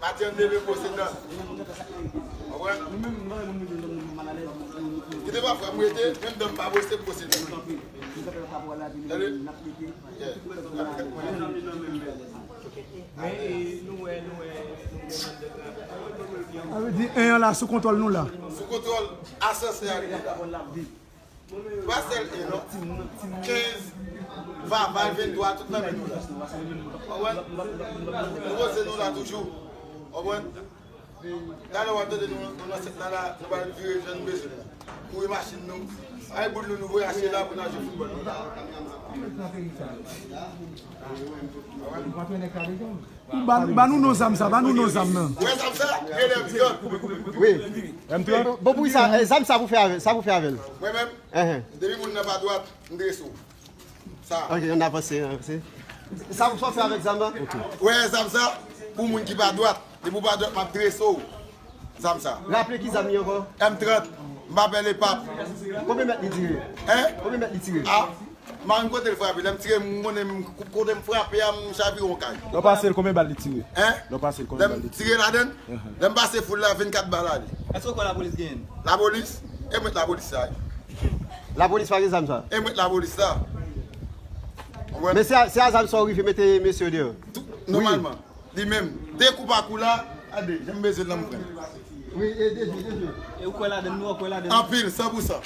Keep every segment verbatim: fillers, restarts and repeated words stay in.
Maten m leve m bwose dan. Konprann? Kite pafwa m rete, menm dan m pa bwose, m bwose dan. Tande? Yeah. Sa vle di en an la sou kontwòl nou la. Sou kontwòl asansè a rive la. Pa sèl en non. Kenz, Vaval, venntwa, tout nan men nou la. Konprann? Nou poze nou la toujou. Konprann? Talè w ap tande nou, nou nan sèt la, la, nou pral vire jan nou bezwen la. Kouri machin nou. Ay boul nou, nou voye achte la pou n al jwe foutbòl nou la. Ou ba, ba nou non zam sa, ba nou non zam nan. Wè zam sa? Rele M trant. Wi. M trant. Bon, pou sa, eh, zam sa pou fè avè, sa pou fè avè l. Mwen menm, depi moun nan pa dwat, m drese w. Sa. Ok, ann avanse, ann avanse. Sa pou sa w fè avèk zam nan? Wè zam sa, pou moun ki pa dwat, depi w pa dwat, m ap drese w. Zam sa. Raple ki zam li ankò? M trant. M pa pè lepap. Konbyen mèt li tire? Hein? Konbyen mèt li tire? Ah, m pa konn kote l frape. Lè m tire, m konnen m, kote m frape a, m chavire yon kay. Lè w pase l, konbyen bal li tire? Hein? Lè w pase l, konbyen bal li tire? Lè m tire ladann, lè m pase foul la, vennkat bal ale. Èske w kwè lapolis genyen? Lapolis? E mwen lapolis sa. Lapolis pa gen zam sa? E mwen lapolis sa. Men se a, se a zam sa w rive mete mesye yo deyò? Tou, nòmalman. Li menm, de kou pa kou la, gade, jan m bezwen nan m pran. Wi, e de je, de je. E ou kwè ladann, nou, ou kwè ladann? Anpil, san pou san.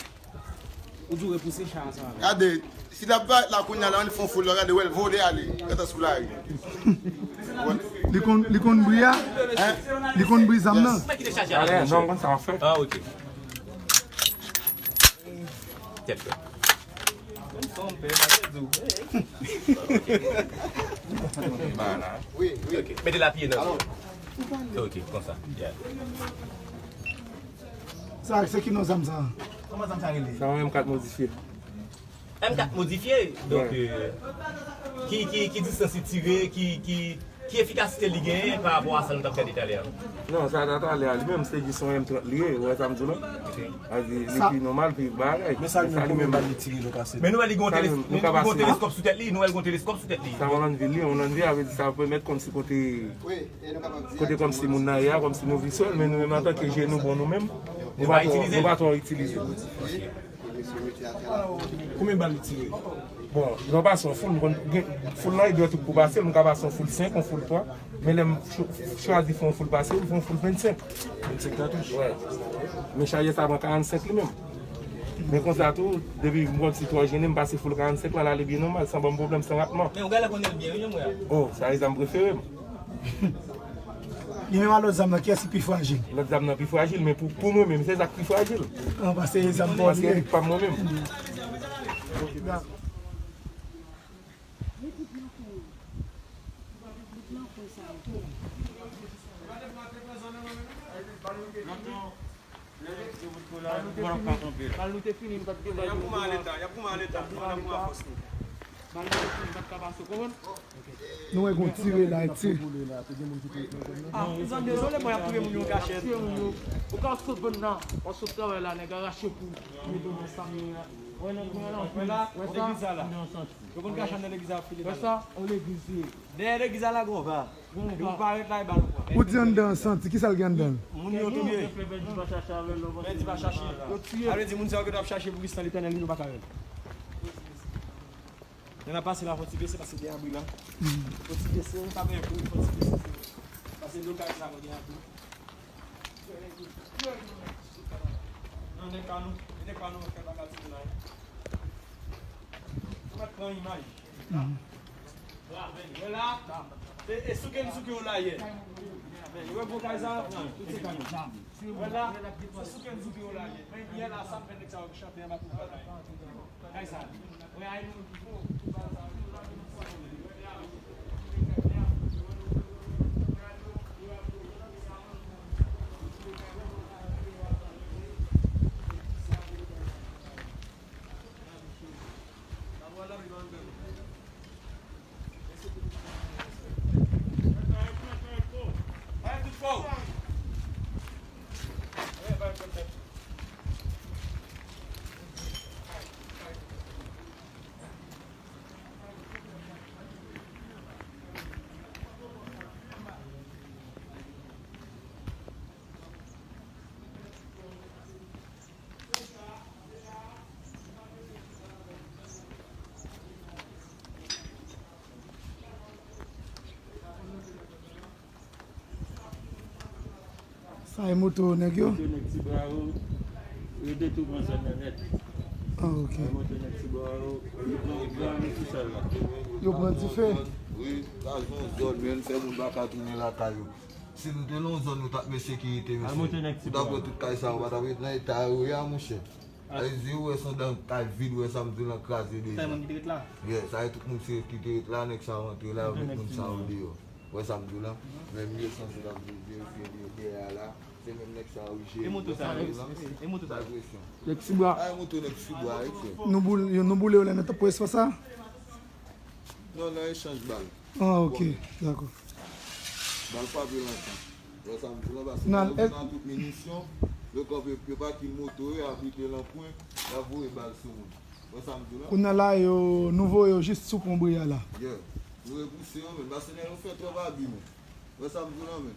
Ou di w repouse chay ansanm avè l. Gade, si l ap parèt la kounye a la, ann fè yon foul la, gade, wè l vole ale, gentan sou lari. Li konn, li konn bri a? Hein? Li konn bri zam nan? Alè, non, m konn sa w ap fè. Ah, ok. Tèt fè. Konn sa w ap fè, m ap di w. Wi, wi. Ok, mete lapye nan. Ok, konsa. Yeah. Sa, se ki non zam sa? Kòman zam sa rele? Sa yon M kat modifye. M kat modifye? Donk, euh, ki, ki, ki distans li tire, ki, ki, ki efikasite li genyen pa rapò a sa nou t ap gade talè a? Non, sa ta talè a, li menm, se jis yon M trant li ye, ou wè sa m di w la? Ok. Sa di, li pi nòmal, pi bagay. Men sa li menm, konbyen bal li tire lè w pase? Men nou wè li gen yon teleskòp sou tèt li, nou wè li gen yon teleskòp sou tèt li. Sa yon lannvi li, yon lannvi a vle di sa pèmèt kòmsi kote, kote kòmsi moun nan ye a, kòmsi nou viswèl, men nou menm antanke je nou bon nou menm, nou pa twò, nou pa twò itilize. Konbyen bal li tire? Bon, lè w pase yon foul, m konn gen, foul nan e dwèt ou pou pase l, m ka pase yon foul senk, yon foul twa. Men lè m cho-, chwazi fè yon foul pase l, m fè yon foul vennsenk. Vennsenk katouch? Wè. Men chajè sa pran karannsenk li menm. Men konsa tou, depi m kòmsi twò jennen, m pase foul karannsenk la, l ale byen nòmal, san ban m pwoblèm, san ratman. Men ou genlè konnen l byen, wi, jan m wè a. Oh, sa e zam prefere m. Li menm a lòt zam nan, kiyès ki pi frajil? Lòt zam nan pi frajil, men pou, pou mwen menm, se sa k pi frajil. An, paske se zam pa w li ye. Paske li pa mwen menm. Bal nou te fini, nou pa t gen bal. Y ap goumen a leta, y ap goumen a leta, nou pa nan goumen a fòs nou. Bal nou te fini, nou pa t ka pase, w konprann? Nou wè gon tire la, tire. Ah, mezanmi, dezole, mwen, y ap touye moun yo an kachèt. Ou ka sot vann nan, w ap sot travay la, nèg arache pou mete w nan sa. Wè nan goumen la, wè la, wè sa? Legliz la la. Yo konn kache anndan legliz la, ap file bal. Wè sa? On legliz li ye. Dèyè legliz la la, gon va. Gon va. Yo parèt la, e bal ou pran. Ou di anndan an santi, kisa l gen anndan l? Moun yo touye. Men di pa chache. Yo touye. Sa vle di moun sa yo ke t ap chache pou Kris nan Letènèl, nou pa ka wè l. Lè n ap pase la, fò ti bese, paske gen abri la. Fò ti bese, pa gen abri, fò ti bese. Paske lokal sa, pa gen abri. Nan nèg pa nou, nèg pa nou, fè bagay ti la. Ou mèt pran imaj. Wè la, e, e souke n souke w la yè. Wè gwo kay sa, tout se kay yo. Wè la, se souke n souke w la yè. Men yè la, sa m fè nèg sa yo chante anba tout bagay. Kay sa. Wè ay nou. Sa e moto nèg yo? Moto nèg Ti Bwa yo, yo te tou pran zòn nan nèt. Ah, ok. Sa e moto nèg Ti Bwa yo, yo pran, yo pran sou sal la. Yo pran dife? Wi, sa se yon zòn, men fè moun pa ka tounen lakay yo. Si nou te nan yon zòn, nou t ap met sekirite, mesye. Ou t ap wè tout kay sa yo pa t ap ret nan eta yo ye a, monchè. Sa vle di, ou wè se yon dan kay vid, ou wè sa m di w lan kraze deja. Sa e moun ki te ret la? Yeah, sa e tout moun se ki te ret la, nèg sa yo antre la, yo met moun sa yo deyò. Ou wè sa m di w lan? Menm yo sanse t ap verifye de-, dèyè a la. Se menm nèg sa yo jere. E moto sa yo? E moto sa yo? Nèg Ti Bwa. A, e moto nèg Ti Bwa, wi, frè. Nou boule, nou boule yo lè nou t ap pran espas sa? Non, nan echanj bal. Ah, ok, dakò. Bal frape lontan. Lè sa m di w lan, paske nan, yo vin ak tout minisyon, yo kanpe, yo pake moto yo, abite lan kwen, y ap voye bal sou moun. Wè sa m di w lan? Kounye a la, yo, nou voye yo jis sou pon Bri a la. Yeah. Nou repouse yo, men, paske nèg yo fè twòp abi, men. Wè sa m di w lan, men.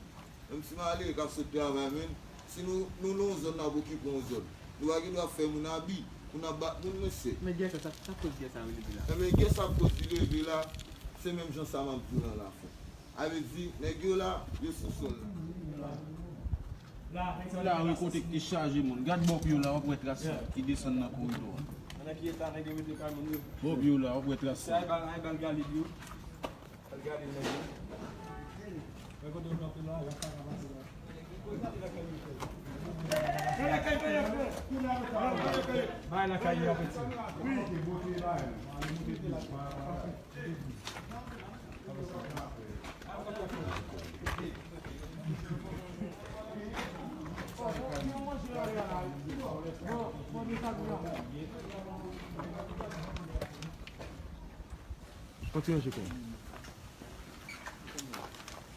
Menm si malere k ap sot travay, men, si nou, nou nan yon zòn, n ap okipe yon zòn. Nou pa gen dwa fè moun abi pou n ap bat moun, mesye. Men gè sa, sa, sa koz gè sa yo leve la? Enben, gè sa koz li leve la, se menm jan sa m ap di w lan la, frè. Sa vle di, nèg yo la, yo sou sòl la. Sila yo kote ki te chaje moun. Gad bò pye w la, w ap wè tras ki desann nan koridò a. Nan ki eta nèg yo mete kay moun yo? Bò pye w la, w ap wè tras sa. Se ay bal, ay bal galil yo. Al gade nèg yo. Men kote yo kanpe la, y ap pa ka pase la. Bay lakay yo apeti. Kontinye, Jeko.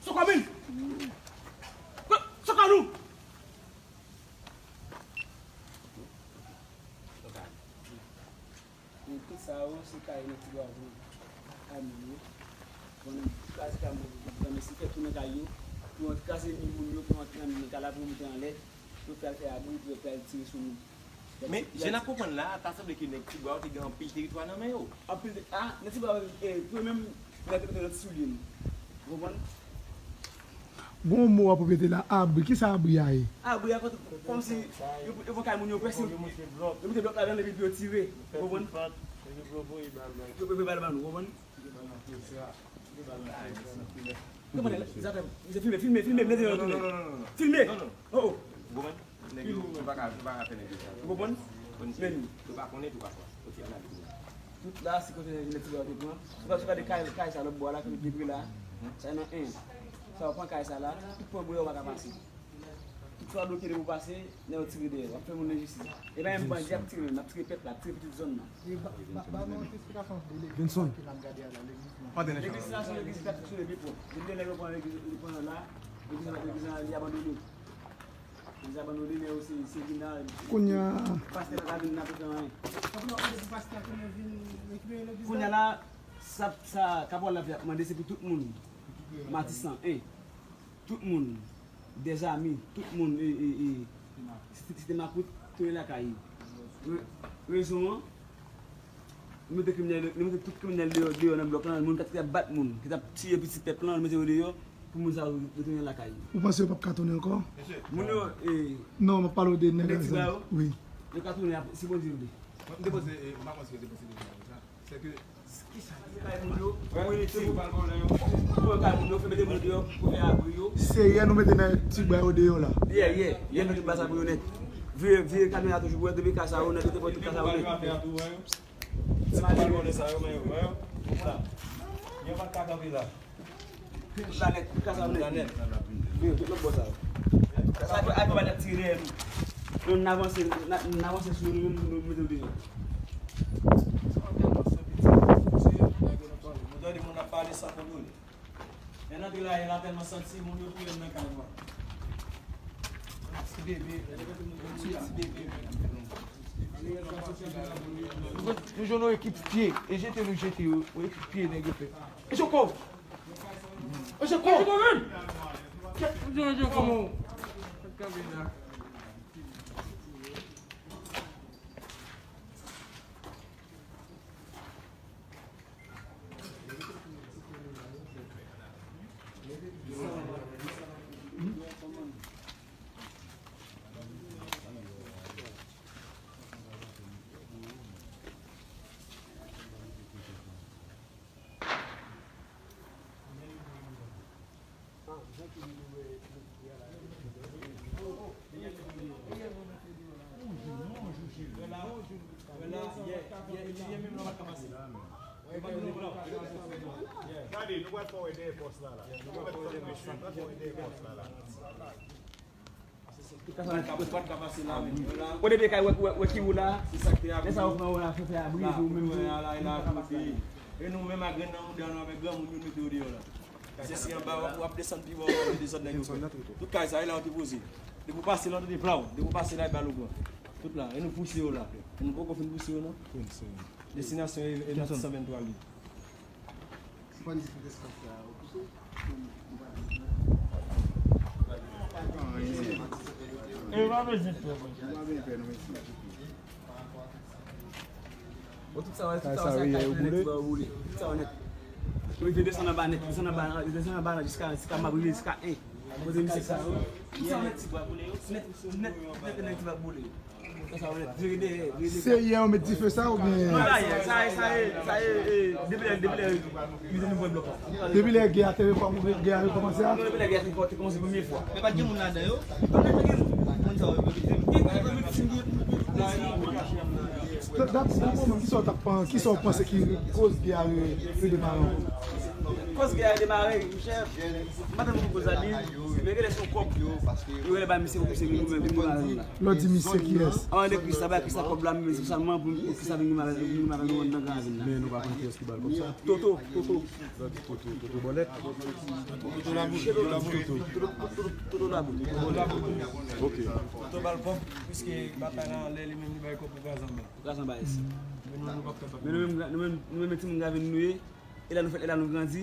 Sokòmil! Sokòmil! Tout sa yo, se kay nèg Ti Bwa yo, a moun yo. Bon, kraze kay moun yo, bon, mesye fè tou nan kay yo, pou yo kraze mi moun yo, pou yo antre nan kay la, pou yo moute anlè, pou yo fè al fè abri, pou yo fè al tire sou nou. Men, jan n ap konprann la, ta sanble ke nèg Ti Bwa yo te gen anpil teritwa nan men yo. Anpil te-, a, nèg Ti Bwa yo, e, pou yo menm, nèg te mete lòt soulye nou. Ou konprann? Gon mo w ap repete la, abri. Kisa abri a ye? Abri a, kòm, kòmsi yo, yo pran kay moun yo, prèske yo mete blòk ladan l epi pou yo tire. Ou konprann? Yo voye bal ban nou, ou konprann? Kòman nèg la, zafè, misye filme, filme, filme, filme, filme. Filme! Oh, oh. Nèg yo, yo pa ka, yo pa ka fè nèg yo sa. Ou konprann? Men yo pa konnen tou pafwa. Ok, ann ale. Tout la, se kote nèg Ti Bwa yo te pran. Sou, sou gade kay, kay sa lòt bò a la, kote debri la. Sa nan en. Sa yo pran kay sa la, tout pran bri yo pa ka pase. Tout sa bloke depi w pase, nèg yo tire dèyè. W ap fè moun lenjistis. E pa menm bandi ap tire, n ap tire pèp la, ap tire pitit zòn nan. E ba, ba, ba nou yon ti esplikasyon de legliz sa ke n ap gade a la, legliz lan. Legliz la se yon legliz ki t ap fonksyone byen pwòp. Depi lè nèg yo pran legliz, yo pran la, legliz lan, legliz lan li abandone. Deja abandone, men yo se, se vin la. Kounye a, pastè pa ka vin nan pran anyen. Kounye a la, sa, sa kapral la ap mande, se pou tout moun Matisan en, tout moun Dèzami, tout moun, e, e, e, Site, Site Makout, tounen lakay yo. Re-, rezon an, nou mete kriminèl, nou mete tout kriminèl deyò, deyò nan blòk lan, moun ki t ap bat moun, ki t ap tiye pitit pèp lan, nou mete yo deyò pou moun sa yo retounen lakay yo. Ou panse yo p ap ka tounen ankò? Moun yo, e, non, m ap pale w de nèg Ti Bwa yo. Wi. Yo ka tounen apre, si Bondye vle. Mwen, m te panse, e, m pa panse yo te panse de sa. Se ke, kisa ki kay moun yo, pou mete moun deyò, pou fè abri yo. Se yè nou mete nèg Ti Bwa yo deyò la. Yè, yè, yè nou te baz abri yo nèt. Vye, vye kamera toujou pou wè depi kay sa yo nèt, yo te pran tout kay sa yo nèt. Se pa vòlè sa yo, men yo, men yo, sa. Yo pa t ka kanpe la. Tout la nèt, tout kay sa yo nèt. Tout la nèt. Yo, tout lòt bò sa yo. Sa fè ay pa nèt tire dèyè nou. Nou, n avanse, n a-, n avanse sou yo, nou, nou, nou mete yo deyò. Sa tèlman san piti, se nèg yo nan pale. Nou tande moun ap pale san kontwole. Lè n antre la, lè n ap tèlman santi moun yo touye m nan kay mwen. Ti bebe, ti bebe. Nou jwenn yon ekip pye, e jete nou jete yo, yon ekip pye nèg yo fè. E Joko! E Joko! E Joko, men! Kèt, Joko, men! Gade, nou pral fè wè dèyè pòs la la. Nou pral fè wè dèyè pòs la la. Ou de de kay wè, wè, wè ki ou la. Lè sa ou pran ou la, fè, fè abri, epi ou menm tou. E nou menm ak grenn nan mouda nou avèk granmoun yo mete yo deyò la. Se si anba w ap, w ap desann pi ba w wè dezòd nèg yo fè. Tout kay sa, e la yo te poze. Depi w pase la, w tande plaw. Depi w pase la, e bal ou pran. Tout la, e nou pouse yo la. E nou poko fin pouse yo non. Destinasyon e, e kat san venntwa li. E pa bezwen pè, mwen. Bon, tout sa wè, tout sa wè, sa kay nèt, yo boule. Tout sa wè nèt. Yo te desann anba nèt, desann anba, desann anba jiska, jiska m ap rive jiska en. Kote misye sa yo. Tout sa wè nèt, nèt, nèt, nèt, nèt, nèt, boule. Sa wè nèt, vire dèyè, vire dèyè. Se yè yo met dife sa oubyen? Non, sa yè, sa yè, sa yè, sa yè, e, depi lè, depi lè, yo te nou pran blòk la. Depi lè gè a te rekòm-, gè a rekòmanse a? Non, depi lè gè a te kòmanse premye fwa. Men pa t gen moun ladan yo. Pa t gen moun. Moun sa yo, yo, yo, yo, Dat, dat, kisa w t ap pan-, kisa w panse ki koz gè a re-, redemare ankò? Koz gè a redemare, monchè, m pa tande pou koz la di, men genlè se yon kòb yo rele ba misye pou misye vin goumen, vin goumen avè nou la. Lè w di misye, kiyès? An de Krista, bay Krista kòb la, men espesyalman pou Krista vin goumen avè, vin goumen avè nou anndan Gran Ravin la. Men nou pa konn kiyès ki ba l kòb sa? Toto, Toto. Toto, Toto, Toto Bòlèt. Toto Labou, Toto Labou. Toto, Toto, Toto Labou. Ok. Toto ba l kòb, piske batay la anlè, li menm li bay kòb pou Gazanba. Gazanba, yes. Men nou, nou p ap fè bagay. Men nou menm, nou menm, nou menm timoun Gravin nou ye. E la nou fèt, e la nou grandi.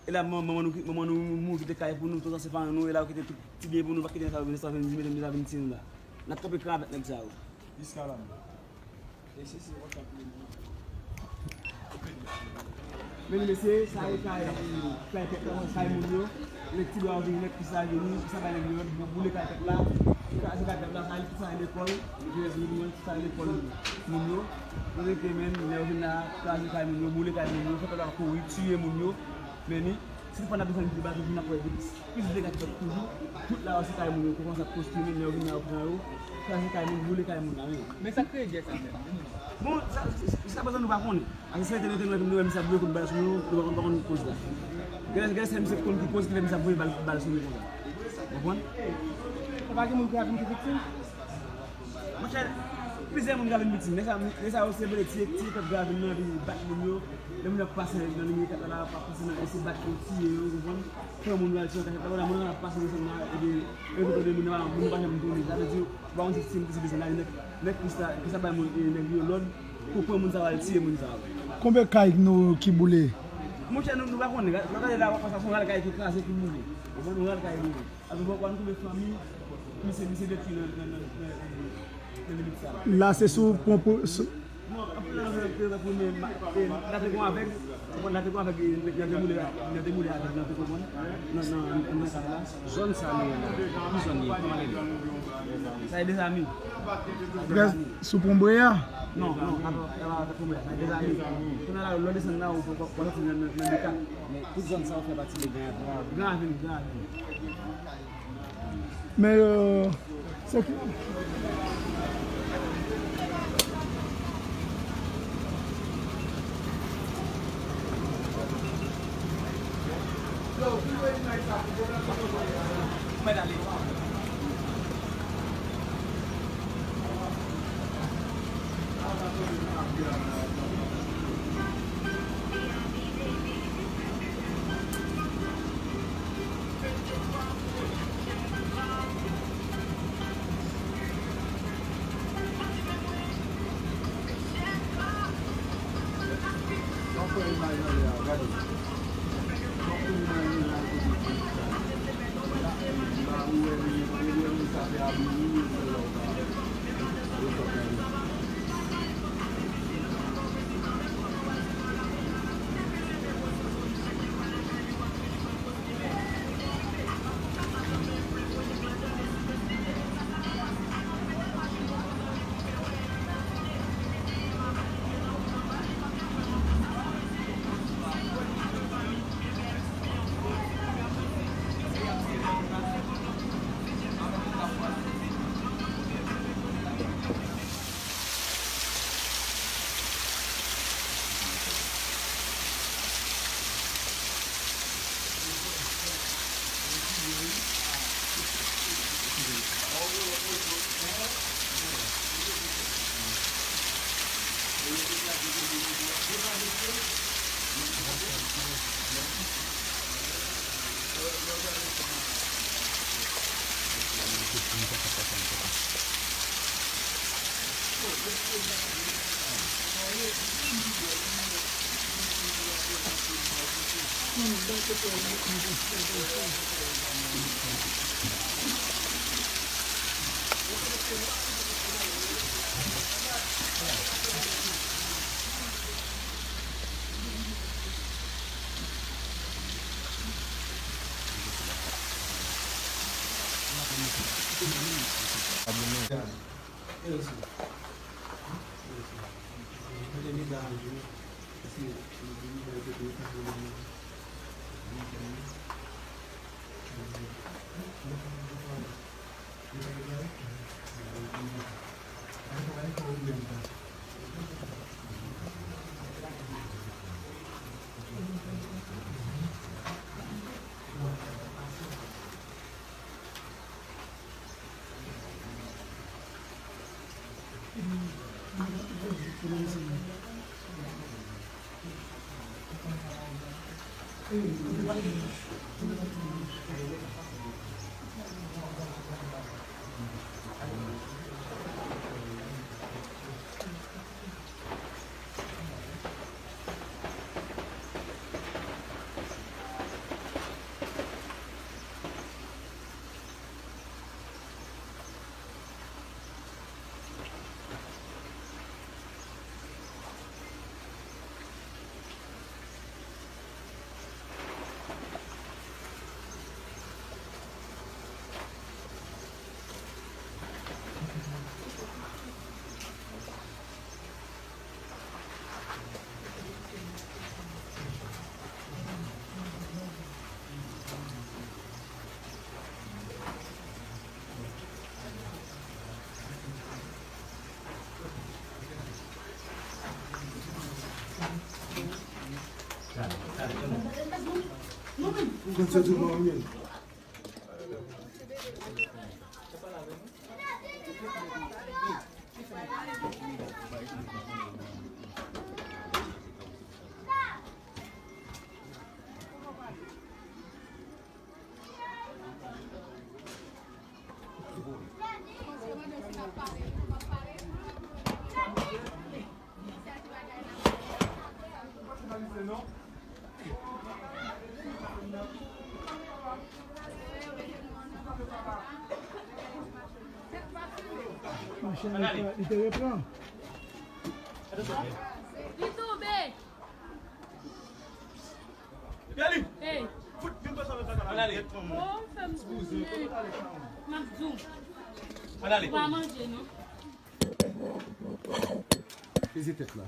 E la man-, manman nou ki, manman nou mouri kite kay pou nou, tout sa se paran nou, e la yo kite tout ti byen pou nou, pa kite nèg sa yo vin, sa vin di, medam, sa vin tiye nou la. N ap kanpe kan avèk nèg sa yo. Jiska la. Men mesye, sa e kay, kay pèp la, kay moun yo. Nèg ti bwa yo vini, nèg pis la vini, pis la bay nèg yo lòd, boule kay pèp la. Kraze kay pèp la, sa e tout sa e lekòl. Jezi, mwen, tout sa e lekòl moun yo. Yo rete menm, lè yo vin la, kraze kay moun yo, boule kay moun yo, fè pèp la kouri, tiye moun yo. Men ni, si fò n ap desann pi ba, toujou n ap wè plis, plis dega ki fèt toujou. Tout la yo se kay moun yo, kòmanse ap konstwi, men lè yo vin la, yo pran yo, kraze kay moun, boule kay moun la, men. Men sa k kreye gè sa menm? Bon, sa, jiska prezan nou pa konnen. Paske se te nou te nou wè misye ap voye kout bal sou nou, nou pa konn, pa konn koz la. Genlè, genlè se misye ki konn ki koz ki fè misye ap voye bal, bal sou nou konsa. Konprann? E pa gen moun ki ap vin ki viktim? Monchè, plizyè moun ka vin viktim. Lè sa, lè sa yo se vle tiye, tiye pèp Gravin nan, epi bat moun yo. Lè moun yo ap pase nan limyè kat la, ap pase nan, ese bat yo, tiye yo, konprann? Pran moun yo al tiye nan kachèt la, pandan moun yo ap pase nan zòn nan, epi, epi kote moun yo, moun yo pa janm tounen. Sa vle di, ou pa konn si, si, si desann la, nèg, nèg plis la, plis la bay moun, e, nèg yo lòd pou pran moun sa yo al tiye moun sa yo. Konbyen kay nou ki boule? Monchè, nou, nou pa konnen. Lè w gade la, w ap wè sa se yon ral kay ki kraze, ki boule. Ou konprann? Yon ral kay boule. Apre, bon, konn konbyen fanmi misye, misye detwi nan, nan, nan, nan, nan limit sa. La, se sou pon pou, sou... Non, anpil nan zòn te, te, te, te, la te gon avèg, la te gon avèg, nan te boule, nan te boule avèg, nan te konprann, nan, nan, nan, nan kay la. Zòn sa nou ye la, ki zòn li ye? Kòman li ye? Sa e Dezami. Sou pon Bwè a? Non, non, pa, pa, pa pon Bwè a, sa e Dezami. Kounye a la, lè w desann la, ou, ou, ou, ou soti nan, nan, nan de kat. Men tout zòn sa yo fè pati de Gran Ravin. Gran Ravin, Gran Ravin. Men yo, se ki... Machin li te, li te repran. Li tonbe. Hey. Oh, fè m tounen. M ap di w. Ou pa manje, non? Peze tèt la.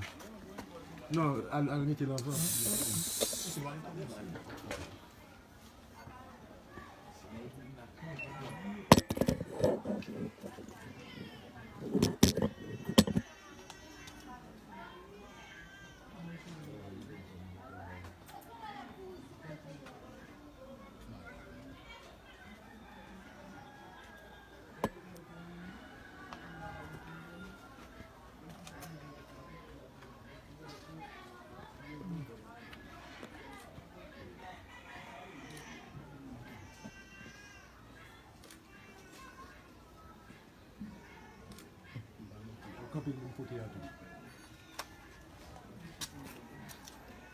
Non, al, al mete l anvan. Kanpe pou m pote a tou.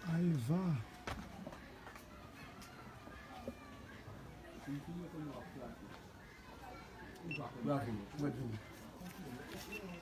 Ay, va. Bravo, mwen di w.